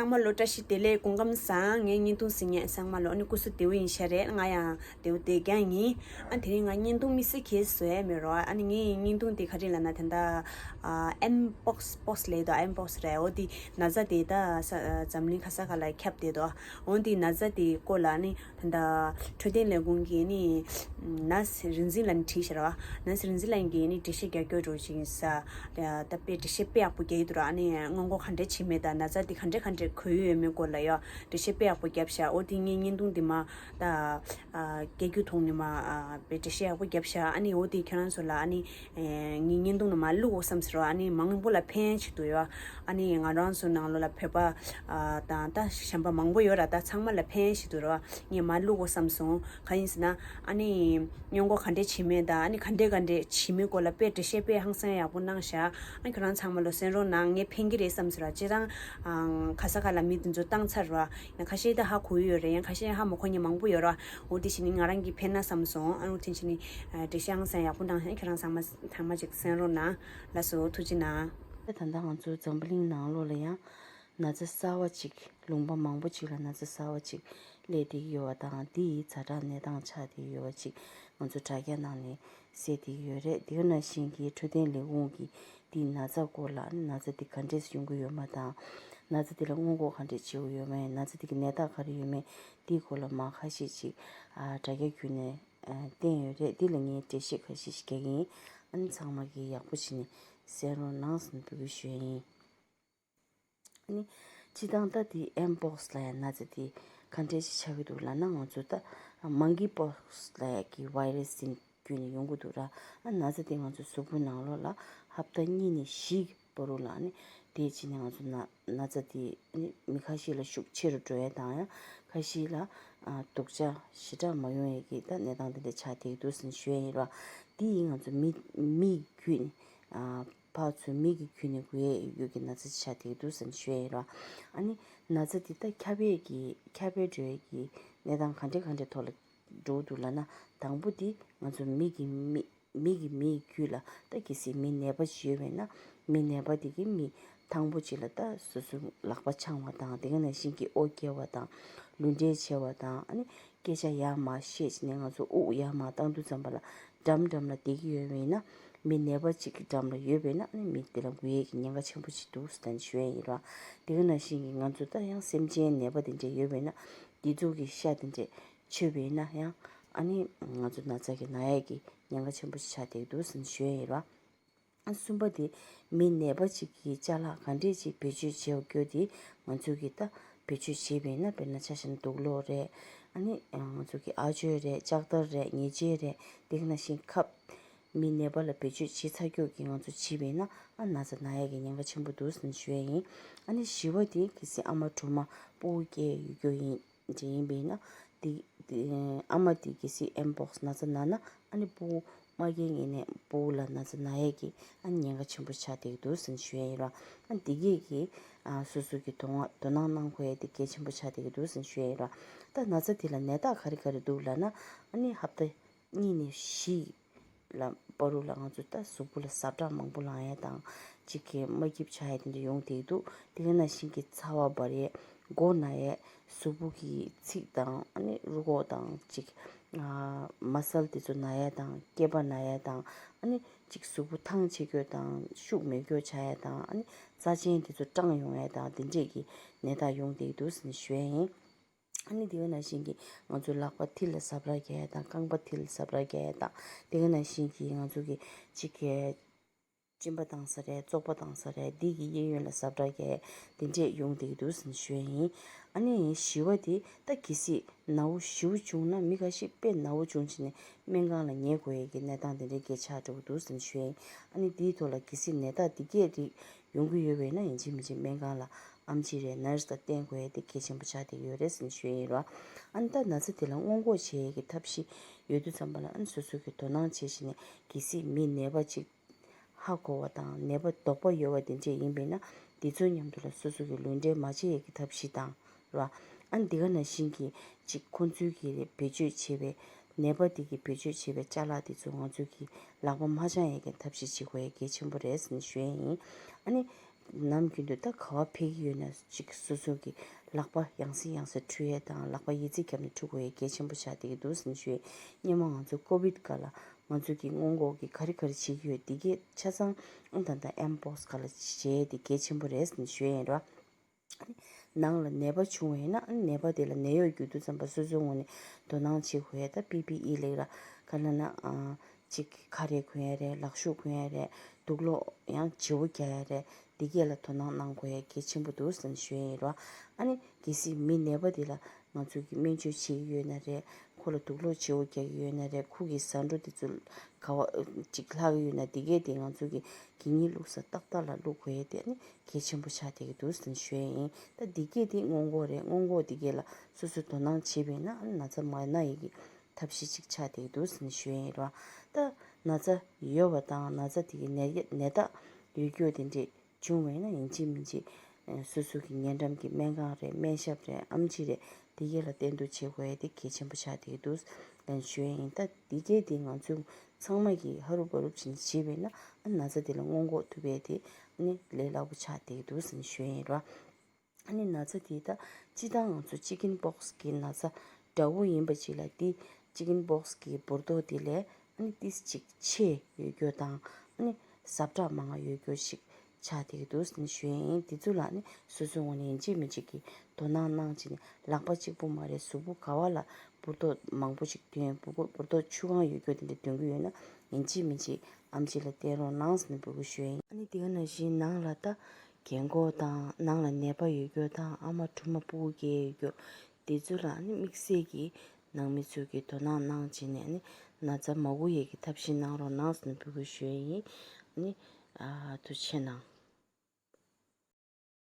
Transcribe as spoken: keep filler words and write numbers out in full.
ཚང་མ་ལོ་བཀྲ་ཤིས་བདེ་ལེགས། སྐུ་ཁམས་བཟང་། ངའི་བརྙན་ཐུང་གཟིགས་མཁན་ཚང་མ་ལོ་ཨ་ནི་སྐུ་གཟུགས་བདེ་པོ་ཡིན་ཤག་རེད། ང་ཡང་བདེ་པོ་བསྡད་ཀྱང་ཡིན། ཨ་དེ་རིང་ང་བརྙན་ཐུང་དམིགས་བསལ་གྱིས་བཟོ་ཡ་མེད་རོགས། ཨ་ནི་ངའི་བརྙན་ཐུང་དེ་ག་རེ་ལབ་ན། ད་ལྟ་ཨ་ཨེམ་པོག་སི་པོག་སི་ལབ་དོ། ཨེམ་པོག་སི་རེད། འོ་དེ་ན་ཚ་དེ་ད་ས་འཛམ་གླིང་ག་ས་ག་ལ་ཁྱབ་བསྡད་དོ། འོ་དེ་ན་ཚ་དེ་སྐོར་ལ་ཨ་ནི་ད་ལྟ་འཕྲོད་བསྟེན་ལས་ཁུངས་ཀྱི་ནི་ནར་སི་རིག་འཛིན་ལགས་ནས་བྲིས་ཤག་ར་བ། ནར་སི་རིག་འཛིན་ལགས་ཀྱིས་ནི་འགྲེལ་བཤད་རྒྱག་རྒྱུ་འགྲོ་ཅིག་ཡིན་ས། ད་དཔེ་འགྲེལ་བཤད་དཔེ་ཡག་པོ་རྒྱག་གི་འདུག་ར། ཨ་ནི་སྔོན་འགོག་ག་འདྲས་བྱེད་མིན་དང་ན་ཚ་འདི་ག་འདྲས་ག་འདྲས་འགོས་ཡོད་མེད་སྐོར་ལ་ཡ་འགྲེལ་བཤད་དཔེ་ཡག་པོ་བརྒྱབ་ཤག་འོ་དེ་ངས་བརྙན་ཐུང་འདི་མ་ད་སྐད་སྒྱུར་ཐོག་ནས་མ་དཔེ་འགྲེལ་བཤད་ཡག་པོ་བརྒྱབ་ཤག་ཨ་ནི་འོ་དེ་ཁྱེད་རང་ཚོ་ལ་ཨ་ནི་ངའི་བརྙན་ཐུང་ནང་མ་བླུག་གོ་བསམ་ཟེར་བ། ཨ་ནི་མང་པོ་ལ་ཕན་ཞིག་འདུག་ཡ། ཨ་ནི་ང་རང་ཚོ་ནང་ལོགས་ལ་བོད་པ་དང་ད་གཞན་པ་མང་པོ་ཡོད་ར། ད་ཚང་མ་ལ་ཕན་ཞིག་འདུག་ར། ངས་མ་བླུག་གོ་བསམ་སོང་། གང་ཡིན་ཟེར་ན་ཨ་ནི་སྔོན་འགོག་ག་འདྲས་བྱེད་མིན་དང་ཨ་ནི་ག་འདྲས་ག་འདྲས་བྱེད་མིན་སྐོར་ལ་དཔེ་འགྲེལ་བཤད་དཔེ་ཧང་སང་ཡག་པོ་གནང་ཤག་ཨ་ཁྱོད་རང་ཚང་མ་ལོ་གསན་རོགས་གནང་། ངས་ཕན་གྱི་རེད་བསམ་ཟེར་བ། སྤྱིར་བཏང་ག་ས་ག་ལ་མི་དེ་ཚོ་བཏང་ཚར་བ། ཡང་ཁ་ཤས་ད་ཧ་གོ་ཡི་ཡོད་རེད། ཡང་ཁ་ཤས་ཧ་མ་གོ་མཁན་མང་པོ་ཡོད་ར། འོ་དེ་བྱས་ནས་ང་རང་གིས་ཕན་ན་བསམ་སོང་། ཨ་ནི་དེ་བྱས་ནས་འགྲེལ་བཤད་ཧང་སང་ཡག་པོ་གནང་ཤག་ཁྱོད་རང་ཚང་མ་ཚང་མ་ཅིག་གསན་རོགས་གནང་། ལགས་སོ། ཐུགས་རྗེ་གནང་། ད་ལྟ་ང་ཚོ་འཛམ་བུ་གླིང་ནང་ལོགས་ལ་ཡང་ན་ཚ་གསར་བ་ཅིག་ལུང་པ་མང་པོ་ཅིག་ལ་ན་ཚ་གསར་བ་ཅིག་སླེབས་བསྡད་ཀྱི་ཡོད་པ་དང་། འདི་ཡི་ཛ་དྲག་གནས་སྟངས་ཆགས་བསྡད་ཡོད་པ་ཅིག་ང་ཚོ་དྲ་རྒྱ་ནང་ནས་གསལ་བསྡད་ཀྱི་ཡོད་རེད། དེ་ག་ནང་བཞིན་གྱི་འཕྲོད་བསྟེན་ལས་ཁུངས་ཀྱིས་འདི་ན་ཚ་སྐོར་ལ་ན་ཚ་འདི་ག་འདྲས་ཡོང་གི་ཡོད་མེད་དང་། ན་ཚ་འདི་ལ་སྔོན་འགོག་ག་འདྲས་བྱེད་དགོས་ཡོད་མེད། ན་ཚ་འདི་གི་ནད་རྟགས་ག་རེ་ཡོད་མེད། འདིའི་སྐོར་ལ་མ་ཁ་ཤས་ཅིག་ཨ་དྲ་རྒྱ་བརྒྱུད་ནས་ཨ་བསྟན་ཡོད་རེད། འདི་ལ་ངས་འགྲེལ་བཤད་ཁ་ཤས་ཤིག་རྒྱག་གི་ཡིན། ཨ་ནི་ཚང་མ་གིས་ཡག་པོ་བྱས་ནས་གསན་རོགས་གནང་ཟེར་ནས་འབོད་སྐུལ་ཞུ་ཡ་ཡིན། ཨ་ནི་སྤྱིར་བཏང་ད་འདི་ཨེམ་པོག་སི་ལབ་ཡ་ན་ཚ་འདི་ག་འདྲས་ཞིག་ཆགས་ཀྱི་འདུག་ལབ་ན། ང་ཚོ་ད་མང་ཀི་པོག་སི་ལབ་ཡ་གི་ཝའི་རས་འདི་བརྒྱུད་ནས་ཡོང་གི་འདུག་ར། ཨ་ན་ཚ་འདི་ང་ཚོ་གཟུགས་པོ་ནང་ལོགས་ལ་ཧབ་ཏ་གཉིས་ནས་བཞི་བར་དུ་ལ་ཨ་ནི་དེ་བྱས་ནས་ང་ཚོ་ན་ན་ཚ་དེ་ཨ་ནི་མི་ཁ་ཤས་ལ་ཤུགས་ཆེ་རུ་འགྲོ་ཡ་དང་། ཡང་ཁ་ཤས་ལ་ཨ་སྡུག་ཅག་ཞེ་དྲག་མ་ཡོང་ཡ་གི་ད་གནས་སྟངས་དེ་འདྲ་ཆགས་བསྡད་ཀྱི་འདུག་ཟེར་ནས་ཞུ་ཡ་ཡིན་ར། དེ་ཡིས་ང་ཚོ་མི་མི་ཡི་བརྒྱུད་ནས་ཨ་ཕར་ཚུར་མི་གི་བརྒྱུད་ནས་འགོས་ཡ་ཡོད་ཀྱི་ན་ཚ་ཆགས་བསྡད་ཀྱི་འདུག་ཟེར་ནས་ཞུ་ཡ་ཡིན་ར། ཨ་ནི་ན་ཚ་དེ་ད་ཁྱབ་ཡས་ཀྱི་ཁྱབ་སྤེལ་འགྲོ་ཡས་ཀྱི་གནས་སྟངས་ག་འདྲ་ག་འདྲ་ཐོག་ལ་འགྲོ་གི་འདུག་ལབ་ན། དང་པོ་དེ་ང་ཚོ་མི་གི་མི་མི་གི་མི་ཡི་རྒྱུད་ལ་ད་གལ་སྲིད་མི་ནད་པ་ཅིག་ཡོད་པས་ན། མི་ནད་པ་དེ་གི་མི་དང་པོ་ཅིག་ལ་ད་སོ་སོ་ལག་པ་འཆང་བ་དང་། དེ་ག་ནང་བཞིན་གྱི་ཨོ་བཀྱེ་བ་དང་། ལུས་འབྲེལ་བྱེད་པ་དང་། ཨ་ནི་སྐད་ཆ་ཡར་མར་བཤད་བྱས་ནས་ང་ཚོ་དབུགས་ཡར་མར་བཏང་དུས་ཙམ་པ་ལ་འགྲམ་འགྲམ་ལ་བསྡད་ཀྱི་ཡོད་པས་ན། མི་ནད་པ་ཅིག་གི་འགྲམ་ལ་ཡོད་པས་ན། ཨ་ནི་མི་དེ་ལ་འགོས་ཡས་ཀྱི་ཉེན་ཁ་ཆེན་པོ་ཅིག་འདུག་ཟེར་ནས་ཞུ་ཡ་ཡིན་ར། དེ་ག་ནང་བཞིན་གྱི་ང་ཚོ་ད་ཡང་སེམས་ཅན་ནད་པ་དེ་འདྲས་ཡོད་པས་ན། དེ་ཚོ་གི་ཤ་དེ་འདྲས་མཆོད་པས་ན་ཡང་ཨ་ནི་ང་ཚོ་ན་ཚ་གི་ན་ཡས་ཀྱི་ཉེན་ཁ་ཆེན་པོ་ཞིག་ཆགས་བསྡད་འདུག་ཟེར་ནས་ཞུ་ཡ་ཡིན་ར། ཨ་གསུམ་པ་དེ་མི་ནད་པ་ཅིག་གི་ཅ་ལག་ག་འདྲས་ཅིག་བེད་སྤྱོད་བྱེད་དགོས་དེ་ང་ཚོ་གི་ད་བེད་སྤྱོད་བྱེད་པས་ན། དཔེར་ན་ཆ་བཞག་ན་དུག་སློག་རེད། ཨ་ནི་ང་ཚོ་གི་ཨ་ཅོ་རེད། ལྕགས་དར་རེད། ཉེས་ཅན་རེད། དེ་ག་ནང་བཞིན་ཁབ་མི་ནད་པ་ལ་བེད་སྤྱོད་བྱེད་ཚར་རྒྱུ་གི་ང་ཚོ་བྱེད་པས་ན། ཨ་ན་ཚ་ན་ཡས་ཀྱི་ཉེན་ཁ་ཆེན་པོ་འདུག་ཟེར་ནས་ཞུ་ཡ་ཡིན། ཨ་ནི་བཞི་པ་དེ་གལ་སྲིད་ཨ་མ་གྲོངས་མ་ཕྲུ་གུ་སྐྱེས་ཡོད་རྒྱུ་ཡིན། འདྲ་ཡིན་པས་ན། དེ་དེ་ཨ་མ་དེ་གལ་སྲིད་ཨེམ་པོག་སི་ན་ཚ་ན་ན། ཨ་ནི་ཕྲུ་གུ་མ་སྐྱེས་སྔོན་ནས་ཕྲུ་གུ་ལ་ན་ཚ་ན་ཡས་ཀྱི་ཨ་ནི་ཉེན་ཁ་ཆེན་པོ་ཆགས་བསྡད་ཀྱི་འདུག་ཟེར་ནས་ཞུ་ཡ་ཡིན་ར། ཨ་ནི་དེ་གས་ཀྱི་ཨ་སོ་སོ་གི་དོ་སྣང་དོ་སྣང་གནང་དགོས་ཡ་དེ་གལ་ཆེན་པོ་ཆགས་བསྡད་ཀྱི་འདུག་ཟེར་ནས་ཞུ་ཡ་ཡིན་ར། ད་ན་ཚ་དེ་ལ་ནད་རྟགས་ག་རེ་ག་རེ་འདུག་ལབ་ན། ཨ་ནི་ཧབ་ཏ་གཉིས་ནས་བཞི་ལ་བར་དུ་ལ་ང་ཚོ་ད་གཟུགས་པོ་ལ་ཟ་འཕྲུག་མང་པོ་ལངས་ཡས་དང་། གཅིག་གི་མ་སྐྱིད་ཆགས་ཡས་དེ་འདྲ་ཡོང་བསྡད་འདུག་དེ་ག་ནང་བཞིན་གྱི་ཚ་བ་འབར་ཡས། མགོ་ན་ཡས། གཟུགས་པོ་གི་ཚིགས་དང་། ཨ་ནི་རུས་ཁོག་དང་། གཅིག་ཨ་མ་སལ་དེ་ཚོ་ན་ཡས་དང་། སྐེད་པ་ན་ཡས་དང་། ཨ་ནི་གཅིག་གཟུགས་པོ་ཐང་ཆད་རྒྱུ་དང་། ཤུགས་མེད་རྒྱུ་ཆགས་ཡས་དང་། ཨ་ནི་རྩ་ཆེན་དེ་ཚོ་སྐྲངས་ཡོང་ཡས་དང་། དེ་འདྲས་ཀྱི་ནད་རྟགས་ཡོང་བསྡད་འདུག་ཟེར་ནས་ཞུ་ཡས་ཡིན། ཨ་ནི་དེ་ག་ནང་བཞིན་གྱི་ང་ཚོ་ལག་པ་མཐིལ་ལ་ཟ་འཕྲུག་རྒྱག་ཡ་དང་། རྐང་པ་མཐིལ་ལ་ཟ་འཕྲུག་རྒྱག་ཡ་དང་། དེ་ག་ནང་བཞིན་གྱི་ང་ཚོ་གི་གཅིག་གི་གཅིན་པ་བཏང་ས་རེད། བཙོག་པ་བཏང་ས་རེད། འདི་གི་གཡས་གཡོན་ལ་ཟ་འཕྲུག་རྒྱག་ཡ་དེ་འདྲས་ཡོང་བསྡད་ཀྱི་འདུག་ཟེར་ནས་ཞུ་ཡ་ཡིན། ཨ་ནི་བཞི་པ་དེ་ད་གལ་སྲིད་ན་བ་ཞེ་པོ་བྱུང་ན། མི་ཁ་ཤས་དཔེ་ན་བ་བྱུང་བྱས་ནས་སྨན་ཁང་ལ་ཉལ་དགོས་ཡ་གི་གནས་སྟངས་དེ་འདྲས་གས་ཆགས་འགྲོ་གི་འདུག་ཟེར་ནས་ཞུ་ཡ་ཡིན། ཨ་ནི་འདིའི་ཐོག་ལ་གལ་སྲིད་ནད་རྟགས་འདི་གས་རིགས་ཡོང་གི་ཡོད་པས་ན། ཡིན་གཅིག་མིན་གཅིག་སྨན་ཁང་ལ་ཨེམ་ཆི་རེད། ནར་སི་དང་བསྟེན་དགོས་ཡ་དེ་གལ་ཆེན་པོ་ཆགས་བསྡད་ཡོད་རེད་ཟེར་ནས་ཞུ་ཡ་ཡིན་ར། ཨ་ནི་ད་ན་ཚ་དེ་ལ་སྔོན་འགོག་བྱེད་ཡ་གི་ཐབས་ཤེས་ཡོད་དུས་ཙམ་པ་ལ། ཨ་ནི་སོ་སོ་གི་དོ་སྣང་བྱེད་བྱས་ནས་གལ་སྲིད་མི་ནད་པ་ཅིག་ཧ་གོ་བ་དང་། ནད་པ་དོགས་པ་ཡོད་པ་དེ་འདྲས་ཡིན་པས་ན། དེ་ཚོའི་མཉམ་དུ་ལ་སོ་སོ་གི་ལུས་འབྲེལ་མ་བྱེད་ཡ་གི་ཐབས་ཤེས་དང་ར། ཨ་ནི་འདི་ག་ནང་བཞིན་གྱི་ཅིག་ཁོང་ཚོའི་གི་བེད་སྤྱོད་བྱེད་པའི་ནད་པ་དེ་གི་བེད་སྤྱོད་བྱེད་པའི་ཅ་ལག་དེ་ཚོ་ང་ཚོ་གི་ལག་པ་མ་འཆང་ཡས་ཀྱི་ཐབས་ཤེས་བྱེད་དགོས་ཡ་གལ་ཆེན་པོ་རེད་ཟེར་ནས་ཞུ་ཡ་ཡིན། ཨ་ནི་ ནམ་རྒྱུན་དུ་ད་ག་བ་ཕེབས་ཀྱི་ཡོད་ན་ཅིག་སོ་སོ་གི་ལག་པ་ཡང་སེ་ཡང་སེ་འཁྲུ་ཡས་དང་ལག་པ་ཡི་ཙི་བརྒྱབ་ནས་འཁྲུ་དགོས་ཡས་གལ་ཆེན་པོ་ཆགས་བསྡད་ཀྱི་འདུག་ཟེར་ནས་ཞུ་ཡས། སྔོན་མ་ང་ཚོ་ཀོ་བིད་སྐབས་ལ་ང་ཚོ་གི་སྔོན་འགོག་གི་ག་རེ་ག་རེ་བྱེད་ཀྱི་ཡོད་འདི་གས་ཆ་ཚང་ཨང་ད་ད་ཨེམ་པོག་སི་སྒང་ལ་བྱས་ཏེ་གལ་ཆེན་པོ་རེད་ཟེར་ནས་ཞུ་ཡས་ཡིན་ར། ནང་ལ་ནད་པ་བྱུང་བ་ཡིན་ན་ནད་པ་དེ་ལ་ནད་གཡོག་རྒྱུག་དུས་ཙམ་པ་སོ་སོའི་ངོས་ནས་དོ་སྣང་བྱེད་དགོས་ཡས་ད་པི་པི་ཨི་ལབ་ར་ག་ལབ་ན་ཨ་ཅིག་ཁ་རས་གོན་ཡས་རེད། ལག་ཤུབས་གོན་ཡས་རེད། དུག་ལོག་ཡང་བརྗེ་པོ་རྒྱག་ཡས་རེད། འདི་གས་ལ་དོ་སྣང་གནང་དགོས་ཡས་གལ་ཆེན་པོ་འདུག་ཟེར་ནས་ཞུ་ཡས་ཡིན་ར། ཨ་ནི་གལ་སྲིད་མི་ནད་པ་དེ་ལ་ང་ཚོ་གིས་སྨན་བཅོས་བྱེད་ཀྱི་ཡོད་ན་རེད། ཁོ་ལ་དུག་ལོག་བརྗེ་པོ་རྒྱག་གི་ཡོད་ན་རེད། ཁོ་གི་ཟ་འཕྲུག་དེ་ཚོ་ག་བ་ཅིག་ལྷག་གི་ཡོད་ན་འདི་གས་དེ་ང་ཚོ་གི་གད་སྙིགས་བླུགས་ས་ཏག་ཏག་ལ་བླུག་དགོས་ཡས་དེ་ཨ་ནི་གལ་ཆེན་པོ་ཆགས་བསྡད་ཀྱི་འདུག་ཟེར་ནས་ཞུ་ཡས་ཡིན། ད་འདི་གས་དེ་སྔོན་འགོག་རེད། སྔོན་འགོག་འདི་གས་ལ་སོ་སོ་དོ་སྣང་བྱེད་པས་ན་ཨ་ནི་ན་ཚ་མ་ན་ཡས་ཀྱི་ཐབས་ཤེས་ཅིག་ཆགས་བསྡད་ཀྱི་འདུག་ཟེར་ནས་ཞུ་ཡས་ཡིན་ར། ད་ན་ཚ་ཡོད་པ་དང་ན་ཚ་དེ་གི་ནད་ནད་རྟགས་ཡོད་རྒྱུ་དེ་འདྲས་བྱུང་བས་ན་ཡིན་གཅིག་མིན་གཅིག་སོ་སོ་གི་ཉེ་འགྲམ་གྱི་སྨན་ཁང་རེད། སྨན་ཞབས་རེད། ཨེམ་ཆི་རེད། དེ་གས་ལ་བསྟེན་གཏུགས་བྱེད་དགོས་ཡས་དེ་གལ་ཆེན་པོ་ཆགས་བསྡད་ཀྱི་འདུག་ལབ་ནས་ཞུ་ཡས་ཡིན། ད་འདི་གས་དེ་ང་ཚོ་ཚང་མ་གིས་ཧ་རུབ་བ་རུབ་བྱས་ནས་བྱས་པས་ན་ཨ་ན་ཚ་དེ་ལ་སྔོན་འགོག་ཐུབ་ཡས་དེ་ཨ་ནི་ལས་སླ་པོ་ཆགས་བསྡད་ཀྱི་འདུག་ཟེར་ནས་ཞུ་ཡས་ཡིན་ར། ཨ་ནི་ན་ཚ་དེ་ད་སྤྱིར་བཏང་ང་ཚོ་ཅི་ཀིན་པོག་སི་གི་ན་ཚ་འདྲ་བོ་ཡིན་པ་ཅིག་ལ་དེ་ཅི་ཀིན་པོག་སི་གི་འབུར་ཏོག་དེ་ལས་ཨ་ནི་ཏིས་ཅིག་ཆེ་ཡོད་རྒྱུ་དང་ཨ་ནི་ཟབ་དྲགས་མང་ང་ཡོད་རྒྱུ་ཞིག་ཆགས་བསྡད་ཀྱི་འདུག་ཟེར་ནས་ཞུ་ཡས་ཡིན། དེ་ཚོ་ལ་ཨ་ནི་སོ་སོའི་ངོས་ནས་ཡིན་གཅིག་མིན་གཅིག་གི་དོ་སྣང་གནང་བྱས་ནས་ལག་པ་གཅིག་པུ་མ་རེད། གཟུགས་པོ་ག་བ་ལ་འབུར་ཏོག་མང་པོ་ཞིག་ཐོན། འབུར་འབུར་ཏོག་ཆུ་གང་ཡོད་རྒྱུ་དེ་འདྲ་ཐོན་གྱི་ཡོད་ན་ཡིན་གཅིག་མིན་གཅིག་ཨེམ་ཆི་ལ་བསྟེན་རོགས་གནང་ཟེར་ནས་འབོད་སྐུལ་ཞུ་ཡས་ཡིན། ཨ་ནི་དེ་ག་ནང་བཞིན་ནང་ལ་ད་རྒན་གོག་དང་ནང་ལ་ནད་པ་ཡོད་རྒྱུ་དང་ཨ་མ་ཕྲུ་མ་སྤུ་གུ་སྐྱེས་ཡོད་རྒྱུ་དེ་ཚོ་ལ་ཨ་ནི་དམིགས་བསལ་གྱིས་ནང་མི་ཚོས་ཀྱིས་དོ་སྣང་གནང་བྱས་ནས་ཨ་ནི་ན་ཚ་མ་འགོ་ཡས་ཀྱི་ཐབས་ཤེས་གནང་རོགས་གནང་ཟེར་ནས་འབོད་སྐུལ་ཞུ་ཡས་ཡིན། ཨ་ནི་ཨ་ཐུགས་རྗེ་ཆེ་གནང་།